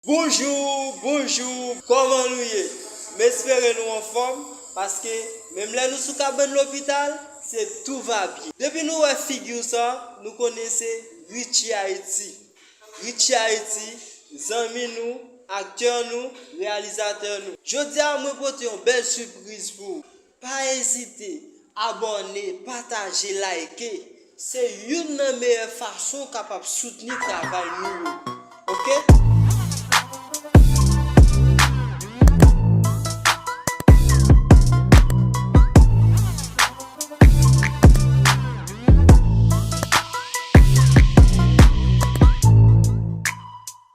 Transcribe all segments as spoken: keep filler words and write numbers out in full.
Bonjou, bonjou, kòman nou ye? M espere nou anfòm, paske menm lè nou sou kabann lopital, se tout va byen. Depi nou wè figi sa, nou konnen se Richie Haiti. Richie Haiti, zanmi nou, aktè nou, reyalizatè nou. Jodi a, mwen pote yon bèl sipriz pou ou. Pa ezite, abòne, pataje, like. Se youn nan meyè fason w kapab soutni travay nou yo. Oke?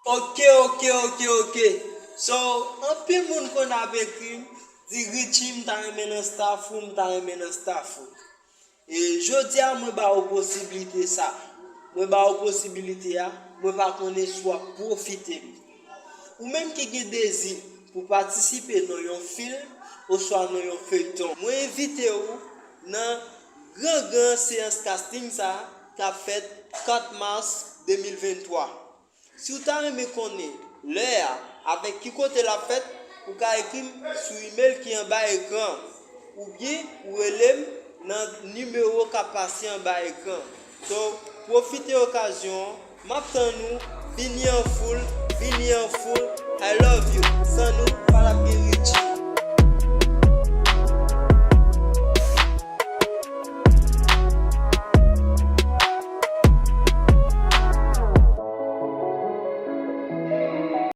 Oke, oke, oke, oke. So, anpil moun konn ap ekri m, di Richie, m ta renmen nan staff ou, m ta renmen nan staff ou. E jodi a, mwen ba ou posiblite sa. Mwen ba ou posiblite a, mwen pa konnen si w ap pwofite l. Ou menm ki gen dezi pou patisipe nan yon fim oswa nan yon feyton, mwen envite w nan gran gran seyans casting sa k ap fèt kat mas de mil venntwa. Si w ta renmen konnen lè a avèk ki kote l ap fèt, ou ka ekri m sou imèl ki anba ekran an, oubyen ou rele m nan nimewo k ap pase anba ekran an. So, pwofite okazyon an, m ap tann ou, vini an foul, vini an foul, I love you, san nou, pa t ap gen